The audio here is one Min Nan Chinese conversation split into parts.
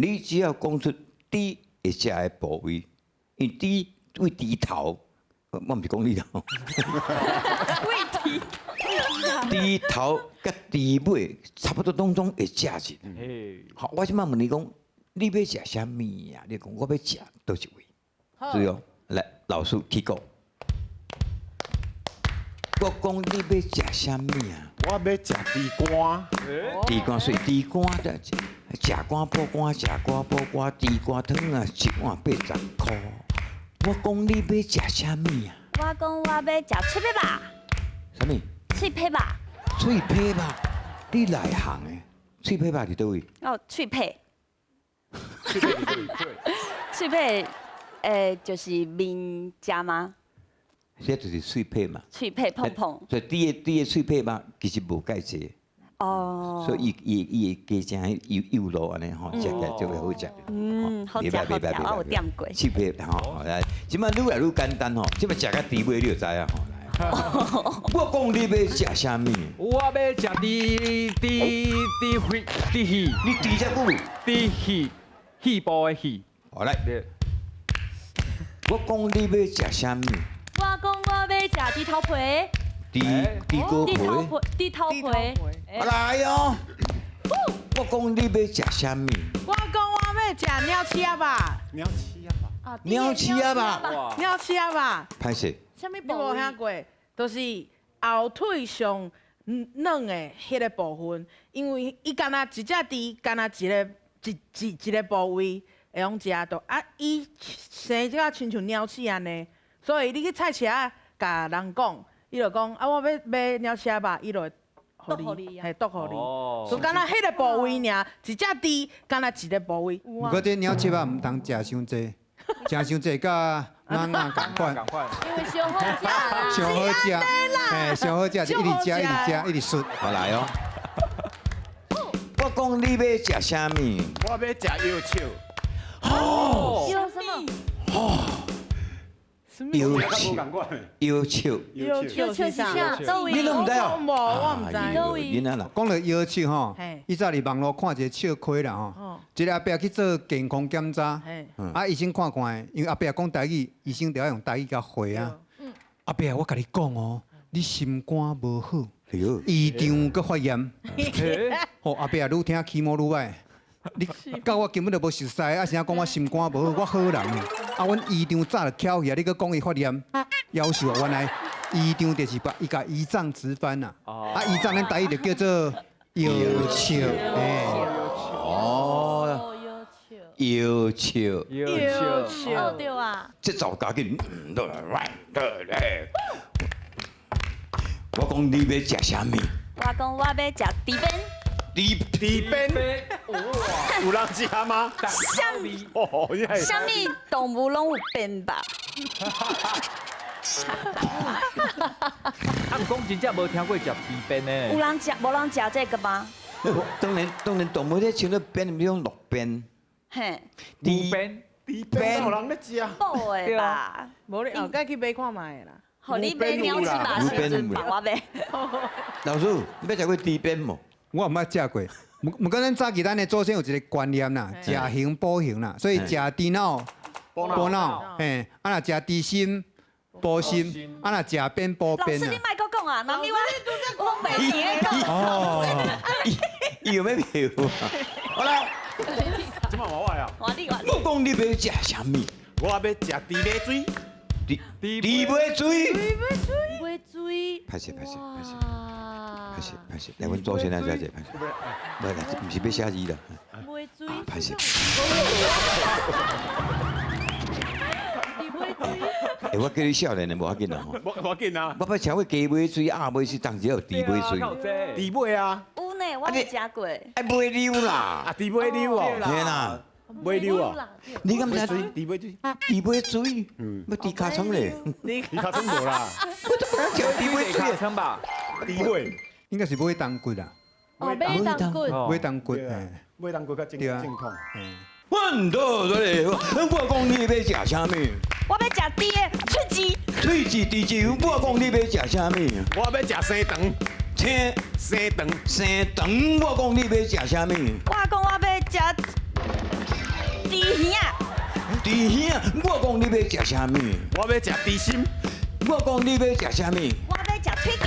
你只要講出豬會食的部位，因為豬對豬頭，我毋是講你啦，為豬頭佮豬尾差不多攏總會食著。好，我這擺問你講，你欲食啥物啊？你講我欲食佗一位？注意哦，來，老師起鼓。我講你欲食啥物啊？我欲食豬肝。豬肝所以豬肝的食肝補肝，食肝補肝，豬肝湯啊，一碗80箍。我講你欲食啥物啊？我講我欲食喙皮肉。啥物？喙皮肉。喙皮肉，你內行的？喙皮肉佇佗位？哦，喙皮。喙皮，就是面食嗎？這就是喙皮嘛。喙皮碰碰。所以豬的喙皮肉其實無蓋濟。所以伊伊會加成油油露按呢吼，食起來就會好食。嗯，好食好食，我有點過。喙皮吼，來，這擺愈來愈簡單吼，這擺食甲豬尾你就知影吼。我講你欲食啥物？我欲食豬豬豬肺豬肺。你豬遮久？豬肺，肺部的肺。好來。我講你欲食啥物？我講我欲食豬頭皮。豬豬骨皮。豬頭皮。來哦！我講你欲食啥物？我講我欲食鳥鼠仔肉。鳥鼠仔肉。鳥鼠仔肉。鳥鼠仔肉。歹勢。啥物部位？你無聽過？就是後腿上軟的彼个部分，因為伊敢若一隻豬，敢若一个一一一个部位會用食著，啊，伊生這個親像鳥鼠按呢，所以你去菜市仔共人講，伊就講啊，我欲買鳥鼠仔肉，伊就會予你，嘿，剁予你。就敢若彼个部位爾，一隻豬敢若一个部位。毋過這鳥鼠仔毋通食傷濟，食傷濟佮蠓仔仝款。因為傷好食啦。傷好食，嘿，傷好食就一直食，一直食，一直媠。我來哦。我講你欲食啥物？我欲食藥手。哦。藥什麼？哦。藥手。藥手。藥手是啥？你攏毋知哦？無，我毋知。你哪啦？講著藥手吼，以前佇網路看一個笑詼啦吼，一个阿伯去做健康檢查，啊醫生看看，因為阿伯講台語，醫生就愛用台語共回啊。阿伯，我共你講哦，你心肝無好，胰臟閣發炎。吼，阿伯愈聽起毛愈歹。你佮我根本就無熟似，啊，啥講我心肝無好，我好人的。啊，阮胰臟早就翹起啊，你閣講伊發炎，夭壽啊，原來胰臟就是把伊共胰臟直翻啦。啊，胰臟咱台語就叫做藥笑，欸。哦，藥笑，藥笑，哦對啊。這早趕緊，我講你欲食啥物？我講我欲食豬鞭。豬豬鞭，有人食嗎？啥物？啥物動物攏有鞭吧？啊，毋講真正無聽過食豬鞭呢。有人食，無人食這個嗎？當然，當然，動物咧像咧鞭，毋是講鹿鞭。嘿。豬鞭，豬鞭有人咧食。補的吧？無你後蓋去買看覓啦。予你買鳥鼠肉時陣，放我買。老師，你捌食過豬鞭無？我毋捌食過，毋毋過咱早期咱的祖先有一個觀念啦，食形補形啦，所以食豬腦補腦，嘿，啊若食豬心補心，啊若食鞭補鞭老師，你莫閣講啊，媽咪我我袂記咧講。哦，伊有欲票啊？好啦，這擺換我啊。換你換你。我講你欲食啥物？我欲食豬尾水。豬豬尾水。豬尾水。歹勢歹勢歹勢。歹勢歹勢，來，阮祖先來寫者，歹勢。來來，毋是欲寫字啦。尾水。歹勢。豬尾水。欸，我叫你少年的無要緊啦吼。無要緊啊。我捌聽過雞尾水、鴨尾水，當時有豬尾水。豬尾啊。有呢，我有食過。愛尾溜啦。啊，豬尾溜哦。嘿啦。尾溜哦。你敢知？豬尾水。豬尾水。嗯。欲豬尻川咧。豬尻川無啦。我怎麼講豬尾水？尻川吧。豬尾。應該是尾顮骨啦。哦，尾顮骨。尾顮骨，嘿。尾顮骨較正正統。阮倒來，我講你欲食啥物？我欲食豬的喙舌。喙舌豬舌，我講你欲食啥物？我欲食生腸。生生腸生腸，我講你欲食啥物？我講我欲食猪耳仔。猪耳仔，我讲你欲食啥物？我欲食猪心。我讲你欲食啥物？我欲食腿裤。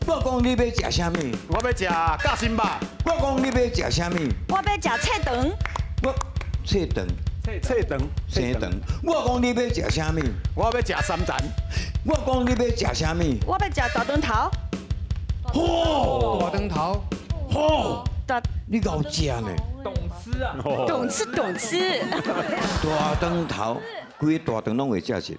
我讲你欲食啥物？我欲食夹心肉。我讲你欲食啥物？我欲食菜肠。我菜肠。菜肠。生肠。我讲你欲食啥物？我欲食三层。我讲你欲食啥物？我欲食大肠头。吼！大肠头。吼！你𠢕食呢？懂吃啊！懂吃懂吃。大肠头，规个大肠攏会食食。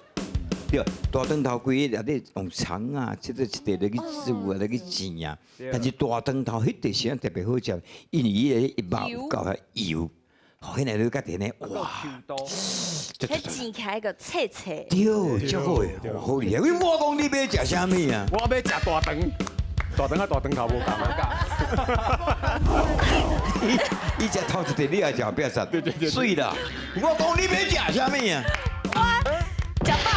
对，大肠头规个内底用肠啊，这个一块落去煮啊，落去煎啊。但是大肠头彼块时阵特别好食，因为伊个肉有够遐油，吼，彼个你较甜的，哇！彼煎起来个脆脆。对，足好的，好厉害！我讲你欲食啥物啊？我欲食大肠。大肠佮大肠头无仝啊！伊食头一块，你也食后壁杀，对对对，媠啦！我讲你欲食啥物啊？我食饱。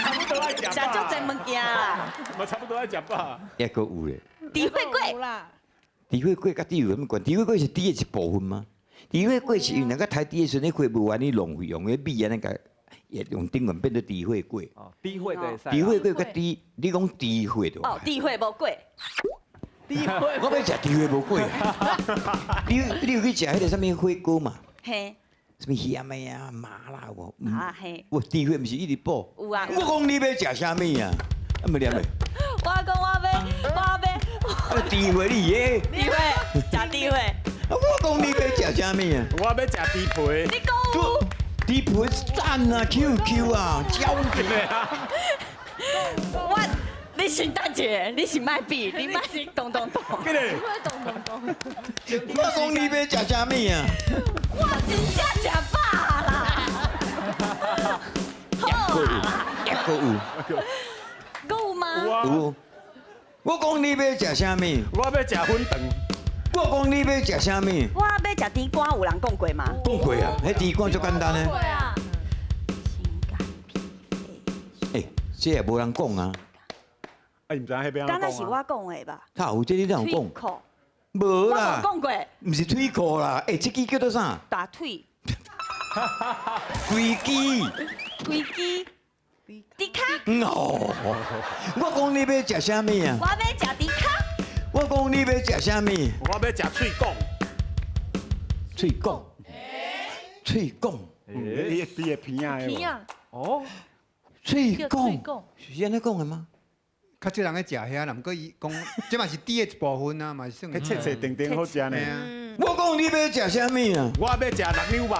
差不多爱食食足济物件啦。嘛差不多爱食饱。抑阁有咧。猪血粿。猪血粿佮猪有啥物关？猪血粿是猪的一部分吗？猪血粿是因为人家杀猪的时阵，彼血无按呢浪费，用彼米按呢共，也用顶悬变做猪血粿。哦，猪血就会使。猪血粿佮猪，你讲猪血对无？哦，猪血无粿。猪血，我欲食猪血无粿。你有去食彼个啥物火锅嘛？嘿。啥物咸的啊、麻辣有无？啊嘿。我猪血毋是一直补。有啊。我讲你欲食啥物啊？啊毋念的。我讲我欲。啊，猪血你的。猪血，食猪血。啊，我讲你欲食啥物啊？我欲食猪皮。你讲有。猪皮赞啊，Q Q 啊，焦的啊。我，你先等一下，你是莫比，你莫动动动。动动动。我讲你欲食啥物啊？我真正食饱啦。好啊。抑阁有。阁有吗？有。我讲你欲食啥物？我欲食粉肠。我讲你欲食啥物？我欲食猪肝，有人讲过吗？讲过啊，彼猪肝足简单的。对啊。欸，这也无人讲啊。啊，伊毋知影彼边敢若是我讲的吧？他有这你哪有讲？无啦。我无讲过。毋是腿裤啦，欸，这支叫做啥？大腿。规支。规支。猪跤。哦，我讲你欲食啥物啊？我欲食猪跤。我讲你欲食啥物？我欲食喙管。喙管。喙管。伊猪的鼻仔。鼻仔。哦。喙管。是按呢讲的吗？较少人咧食遐啦，毋过伊讲这嘛是猪的一部分啊，嘛是算。彼切切定定好食呢。我讲你欲食啥物啊？我欲食六两肉。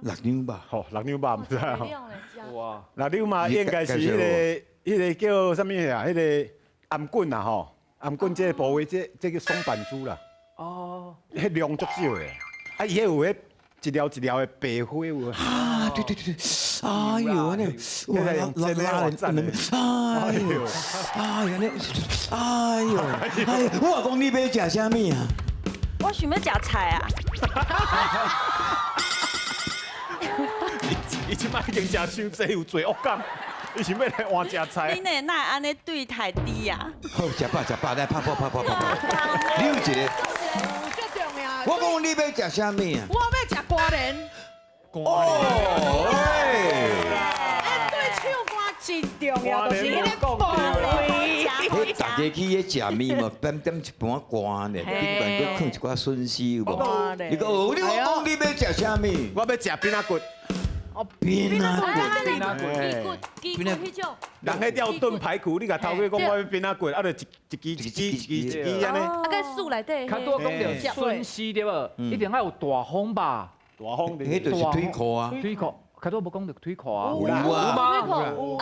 六两肉。吼，六两肉毋知吼。哇。六两肉应该是彼个叫啥物啊？彼个頷颈啊吼，頷颈这个部位，这叫松板猪啦。哦。彼量足少的，啊，伊彼有彼一粒一粒的白花有。啊，对对对对，哎呦，按呢，哇，拉拉人，哎呦，哎呦，按呢，哎呦，哎，我讲你欲食啥物啊？我想欲食菜啊。伊这摆已经食伤济，有罪恶感，伊想欲来换食菜。你呢？哪会按呢对待猪啊？好，食饱食饱，来拍破拍破拍破。你有一个。最重要。我讲你欲食啥物啊？我欲食瓜莲。哦，哎，对，唱歌真重要，就是彼个部位。彼大家去彼食面嘛，点点一盘瓜呢，顶悬阁放一寡笋丝有无？你讲哦，你我讲你欲食啥物？我欲食饼仔骨。哦，饼仔骨，鸡骨，鸡骨彼种。人彼有炖排骨，你共头家讲我欲饼仔骨，啊，就一支一支一支一支按呢。啊，佮笋内底。较拄讲著笋丝对无？一定爱有大风吧？大风，彼就是腿裤啊。腿裤，较拄无讲著腿裤啊。有啊。腿裤。哦。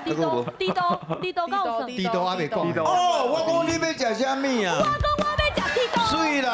还阁无？还阁无？猪肚，猪肚敢有算？猪肚还袂讲。哦，我讲你欲食啥物啊？我讲我欲食猪肚。媠啦。